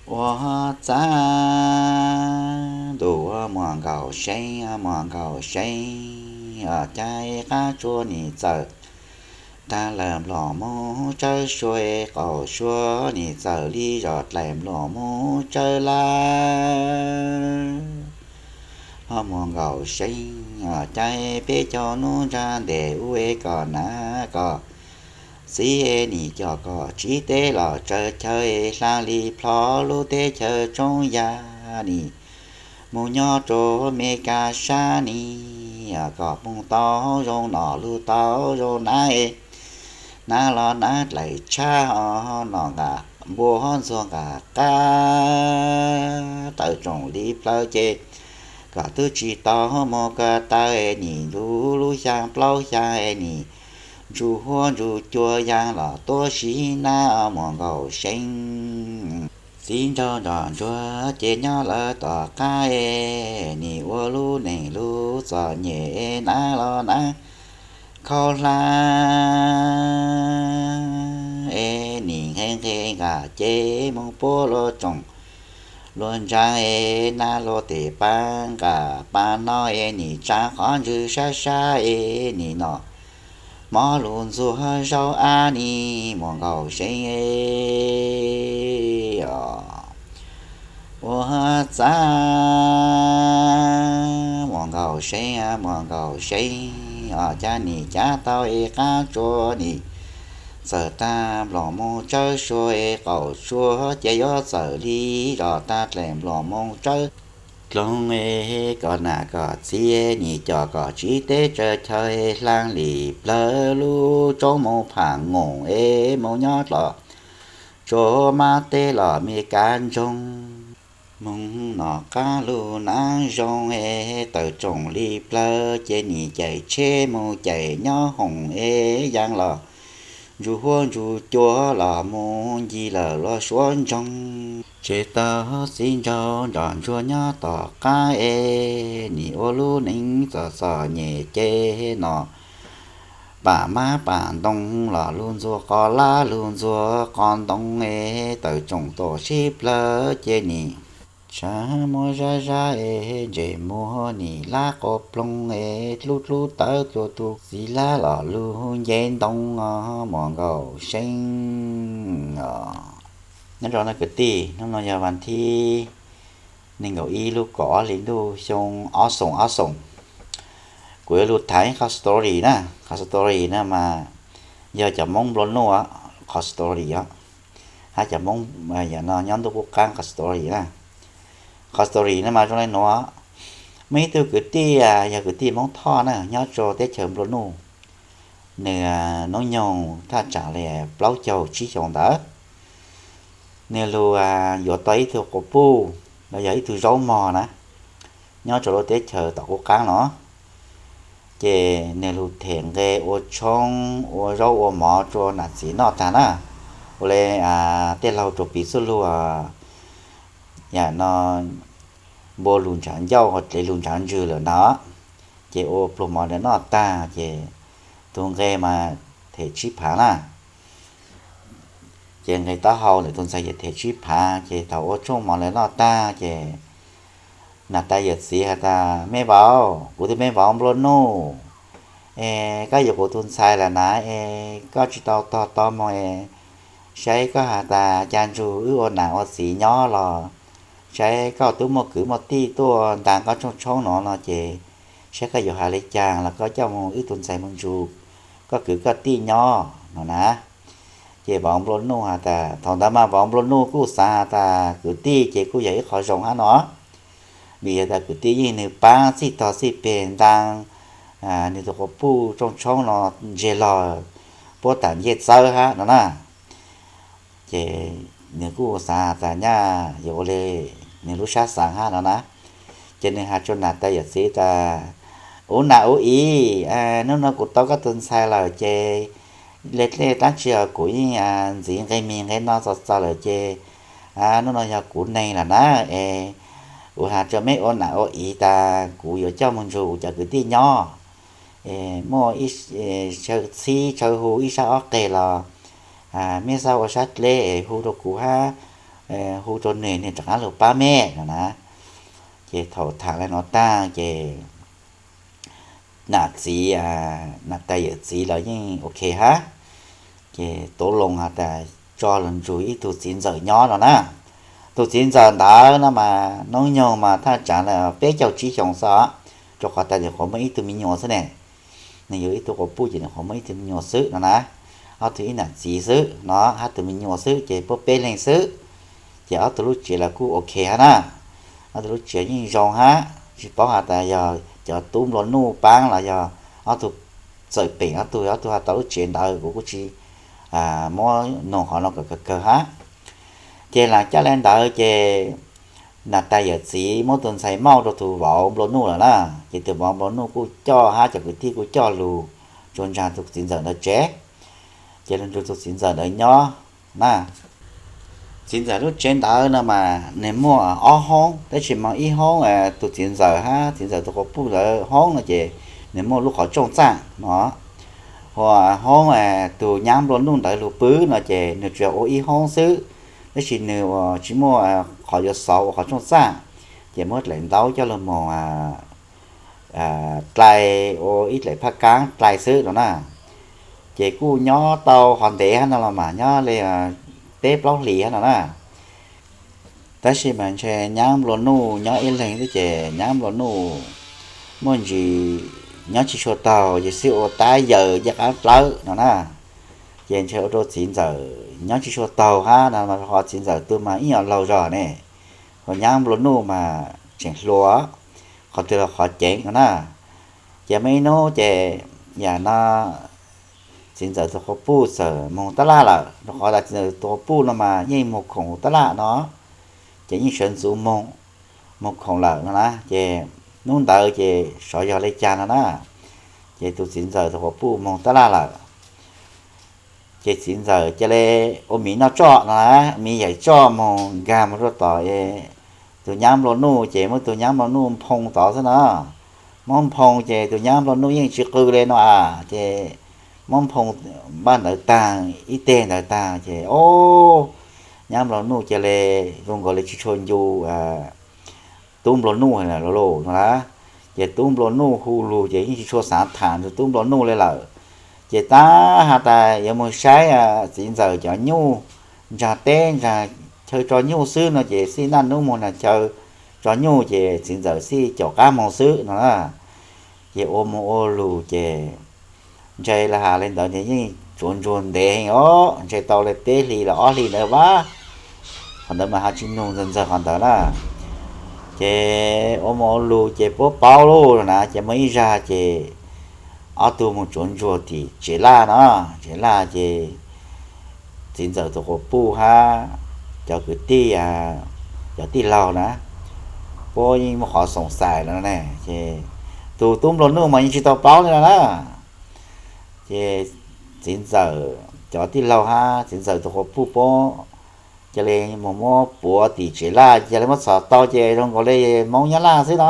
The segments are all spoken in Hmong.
Ua txaj ntuj, muam Nkaus Seeb, muam Nkaus Seeb, caij qab tsua nim txawm tag lawm nplos mus tsawb sua, qaum sua nim txawm li zos dlaim nplos mus tsawb lawm. Ho muam Nkaus Seeb, caij peb caug hnub ntsag ntes ub, kom nam kom txiv nim coj kom tsib teb los tsaws chaw, hla li plho lub teb chaws tsoob yaj nim mus nyob rau Mes Kas sab nim, kom poob tau zoo nom lug tau zoo nav, nav los nav dlaim tshab, ho nom nqam npua ntxuag nqam qab, tawm tsoom li plawv ces kom twb tsis tau mus ko taw, nim ntsuj lub xyaa plaub xyaa, nim ntsuj huab ntsuj cua, yaj los tuab sib nab, muam Nkaus Seeb. Txiv nraug nrog ntsuag ces nyob lawv tom qab, nim ua lub neej lub txom nyem, nav los nav khaub hlab, nim nqe nqe nqam ces mus puab luag tsoom luag ntsaa, nab luag tes pab nqam pab no, nim tsaa qhov ntswg sab sab, nim nom mob lug ntxuag zaub ab nim, muam Nkaus Seeb. Ua txaj muam Nkaus Seeb, muam Nkaus Seeb, caij nim cav tau ib qab tsua nim txawm tag nplos mus tsawb sua, qaum sua ces yuav txawm li zos tag dlaim nplos mus tsawb dloog, kom nam kom txiv nim coj kom tsib teb tsaws chaw, hla li plawv lub tsoob mus Pham Ngoos es mus nyob los tsuas mab teb los Mes Kas ntsoog. Moog nom qab lug naav zoo, tawm tsoom li plawv ces nim caim tsheb mus caim nyob hoom, yaj los ntsuj huab ntsuj cua los mus ncig lawm luag suav ntsoog. Tseg tau txiv nraug nrog ntsuag nyob tom qab es nim ua lub neej txom txom nyem ces nom pam mab pam ntoo los lug ntxuag qos lab lug ntxuag qos ntoo, tawm tsoom tuam sib plawv ces nim tshav muab zab zab es ntses muag nim lab quas ploog es dlub dlub tawv tua tus txiv lab los lug nce ntoo os muam Nkaus Seeb os. Nyob zoo na kwv tij, hnub no yog vas thib nees nkaum ib lub kaum ob hli ntuj xyoo ob xoom ob xoom. Kuv yuav lug tham ib qho story na, qhov story na mas yog cov Moob nplua nuj qhov story os, hab cov Moob no nyob ntuj qub qaab qhov story na. Qhov story na mas zoo le nuav, muaj ib tug kwv tij yog kwv tij Moob Thoj na nyob rua teb chaws nplua nuj. Nws hnub nyoog thaj tsam li plaub caug tsib xyoos ntawd, nws lug yuav tau ib tug quas puj los yog ib tug zaub mog na, nyob rua lub teb chaws tom qub qaab no. Ces nws lug them nqe ua tshoob ua zaub ua mov rua nam txiv noj tag na. Ua le tej laug rua piv txuj lug yam no, npua lug ntshav ncauj dlev lug ntshav ntswg lawm ntag. Ces ua pluag mov ntawd noj tag ces tug nqe mas them tsib phav na. Ces nqe taub hau ntawm tug ntxhais ces them tsib phav, ces thaum ua tshoob mov ntawd noj tag ces nam tais yawm txiv has tas, Me vauv, kuv tug me vauv nplua nuj, es koj yuav kuv tug ntxhais lawm na, es koj tsis tau tog tau moog es saib koj has tas ca ntsug wb ua nam ua txiv nyob los saib koj twb muaj kwv muaj tij tuaj ntaag koj tshoob tshoob no no ces saib koj yuav has le caag los koj coj moog wb tug ntxhais moog ntsug koj kwv koj tij nyob no na. Ces vauv nplua nuj has tas, thaum ntawd mas vauv nplua nuj kuj xaav has tas kwv tij ces kuj yog ib qho zoo hab no, vim has tas kwv tij yeej nwg paab txij tog txij peg ntaag nwg tug quas puj tshoob tshoob no ntseg lug puab tas ncej txawb hab no na. Ces nws kuj xaav has tas nyaj yuav ua le, nws lub sab xaav hab no na. Ces nws has rua nam tais yawm txiv tas, Ua nam ua ib, hnub no kuv tau koj tug ntxhais lawm ces le dlej dlaab tsi os kuv yeej ntxiv nqe mig nqe no txog txog lawm ces hnub no yog kuv neeg lawm na. Es kuv has rua meb ua nam ua ib tas kuv yuav coj moog ntsug kuv cov kwv tij nyob. Muaj tshaw txhib tshaw hu ib sab ob qeg los meb xaav ua sab dleb es hu rua kuv hab, hu rau nws, nws rov qab los pab me no na. Ces thaum tham li no tag ces nam txiv, nam tais yawm txiv los yeej ok hab. Ces tuav loo has tas tso los nrug ib tug txiv ntxawm nyob no na. Tus txiv ntxawm ntawd no mas hnub nyoog mas thaj tsam li peb caug tsib xyoos xwb os, rau qhov tas nws nyuam qhuav muaj ib tug me nyuam xwb ne. Nws yug ib tug quas puj ces nws nyuam qhuav muaj ib tug me nyuam xwb no na. Ob tug ib nam txiv xwb no hab tus me nyuam xwb ces puab peb leeg xwb. Ces ob tug lub tsev los kuj ok hab na. Ob tug lub tsev yeej zoo hab, tsis paub has tas yog cov tub nplua nuj paab los yog ob tug txawm peem ob tug, ob tug has tau lub tsev ntawd kuv kuj tsis muab noog qhov no kom kawg kawg hab. Ces lam caj li ntawd ces nam tais yawm txiv muab tus ntxhais mauj rau tus vauv nplua nuj lawm na. Ces tus vauv nplua nuj kuj coj hab cov kwv tij kuj coj lug tsuas ntsaag tus txiv ntxawm ntawd tsev. Ces lug nrug tus txiv ntxawm ntawd nyob na. Txiv ntxawm lub tsev ntawd no mas nws muaj ob hoob, tab sis mas ib hoob tus txiv ntxawm hab txiv ntxawm tus quas puj ntawd hoob no ces nws muaj lub qhov rooj txaj no, hu hoob tus nyab nplua nuj ntawd lug pw no ces nws tsuas ua ib hoob xwb, tab sis nws ua tsis muaj qhov yuav xauv ua qhov rooj txaj, ces muab dlaim ntaub coj lug moog dlai, ua ib dlaim phaj kaab dlai xwb no na. Ces kuj nyob tau qhov ntev hab no los mas nyob li peb plaub hlis hab no na. Tab sis mas ntshe nyab nplua nuj nyob ib leeg xwb ces nyab nplua nuj muaj ntsis nyob tsis tshua taug, ces xij ua tab yaws ncej qaab dlawb no na. Ces ntshe ua rau txiv ntxawm nyob tsis tshua taug hab no, ho txiv ntxawm tug mas ib yam laug zog ne, ho nyab nplua nuj mas tseem hluas, qhov twg los qhov ceev no na. Ces muaj ib hnub ces yam no txiv ntxawm tus quas puj txawm moog tab laj lawm, rau qhov tas txiv ntxawm tus quas puj no mas yeej moog khoom tab laj no, ces yeej sawv ntxuv moog, moog khoom lawm no na. Ces hnub ntawd ces xyov yog li cas no na, ces tus txiv ntxawm tus quas puj moog tab laj lawm. Ces txiv ntxawm ca le ua miv noj tsoj no na, miv yaim tsoj moog nkag moog rua tom tus nyab nplua nuj, ces muab tus nyab nplua nuj nphoo tod xwb no. Muab nphoo ces tus nyab nplua nuj yeej tsis qw li no a, ces muab nphoo npaj ntawd taag, ib teg ntawd taag ces o, nyab nplua nuj ca le zoo nkaus li tsis tshua ncu tub nplua nuj lawm no na. Ces tub nplua nuj hu lug ces yeej tsis tshua xaav tham tub nplua nuj li lawm. Ces tab has tas yuav moog saib txiv ntxawm cov nyuj, ntsaag teb ntsaag chaw tso nyuj xwb no ces xij naj nub moog nag chaw tso nyuj ces txiv ntxawm xij caum qab moog xwb no na. Ces ua moog ua lug ces ntshe li has li ntawd ces yeej tsuav ntsuag ntev heev os, ntshe tau li peb hlis los ob hlis ntawd vaj. Qhov ntawd mas ho tsis nug ntxawg ntxawg qhov ntawd na. Ces ua moog ua lug ces puab paub lawm na, ces muaj ib zag ces ob tug moog tsuav ntsuag tim tsev laj no, tsev laj ces txiv ntxawm tus quas puj hab cov kwv tij, cov tij laug na, puab yeej muaj qhov xoom xais lawm ne. Ces tus tub nplua nuj mas yeej tsis tau paub li no na. Ces txiv ntxawm cov tij laug hab txiv ntxawm tus quas puj puab ca le moog muab puav tim tsev laj, ca le muab txhom tau ces zoo nkaus li Moob Nyab Laj xwb no.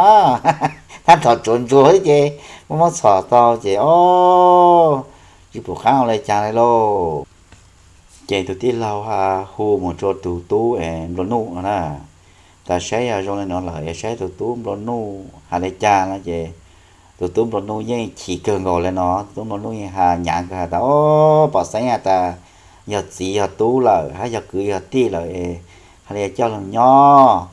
Tab tom tsuav ntsuag xwb ces muab muab txhom tau ces o, tsis pum qaab ua li cas li lauj. Ces tus tij laug hu moog rua tus tub nplua nuj no na, tas saib yog zoo li no lawm es saib tus tub nplua nuj has li cas no ces tus tub nplua nuj yeej chim kawg nkaus li no, tus tub nplua nuj yeej has nyaav kawg has tas, o, pom xeeb has tas yog txiv yog tub lawm hab yog kwv yog tij lawm es hais li coj lug nyob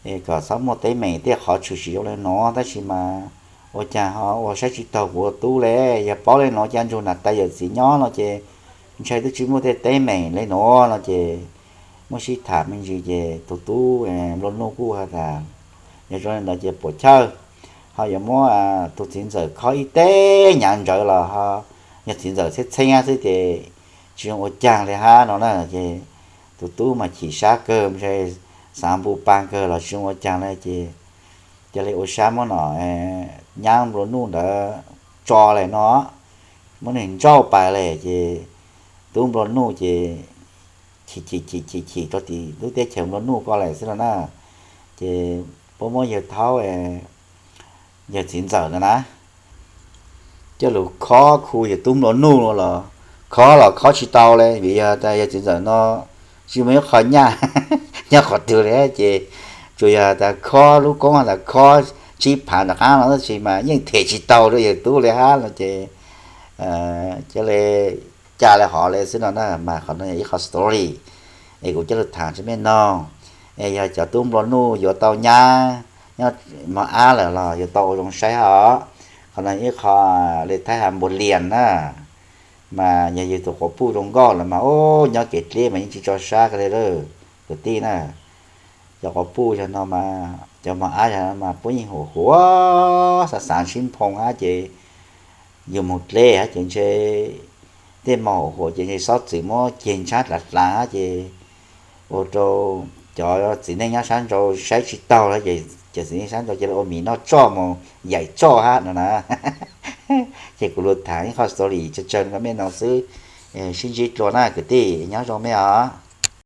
es kom txhob muaj teeb meem tej qhov tshwm sim zoo li no, tab sis mas ua cas ho ua saib tsis taug kuv ua tub li, yog paub li no cas nrug nam tais yawm txiv nyob no ces ntshai twb tsis muaj tej teeb meem li no no ces muab sib tham me ntsis ces tus tub nplua nuj kuj has tas yog zoo li ntawd ces puam chawj, ho yuav muab tus txiv ntxawm khob ib teg nyaav ntsawv los ho yog txiv ntxawm txheeb txheeb xwb ces tsis zoo ua caag li hab no na. Ces tus tub mas chim sab kawg, ntshe xaav npu paa kawg los tsis zoo ua caag li ces ca le ua sab muab no nyab nplua nuj ntawd tso li no, muab nwg ntsauj pais li ces tub nplua nuj ces chim chim chim chim chim rua tim lub teb chaws nplua nuj ko lawm xwb no na. Ces puab muab yawg thaub, yawg txiv ntxawm no na, coj lug khob khu yawg tub nplua nuj los khob los khob tsis tau li vim yog tas yawg txiv ntxawm no tsis muaj ib qho nyaj, nyob qhov twg li ces tsuas yog tas khob lub koob tas khob tsib phav rov qab no tab sis mas yeej them tsis tau rau yawg tub li hab no ces cia li ca li hov li xwb no na. Mas qhov no yog ib qho story es kuv coj lug tham rau mej noog, es yog cov tub nplua nuj yuav tau nyab nyob mog ab lawm los yuav tau ua zoo saib hab os. Qhov no ib qho li thaib has npua lias na, mas yog yug tus quas puj zoo nkauj los mas ub nyob kev dleb mas yeej tsis tso sab kawg li lawm kwv tij na. Cov quas puj yog no mas cov mog ab yog no mas puab yeej huam huam xav xav sib nphoo hab ces yug moog dleb hab ces ntshe tej mog huam huam ces ntshe xob txwm muab ceg ntshaib dlav dlav hab ces ua rau cov txiv neej nyob sab nrau saib tsis taug lawm ces cov txiv neej sab nrau cia li ua mis noj tsoj mus yaim tsoj hab no na. Ces kuv lug tham ib qho story tsawg tsawg rau mej noog xwb, sib ntsib dlua na kwv tij, nyob zoo mej os.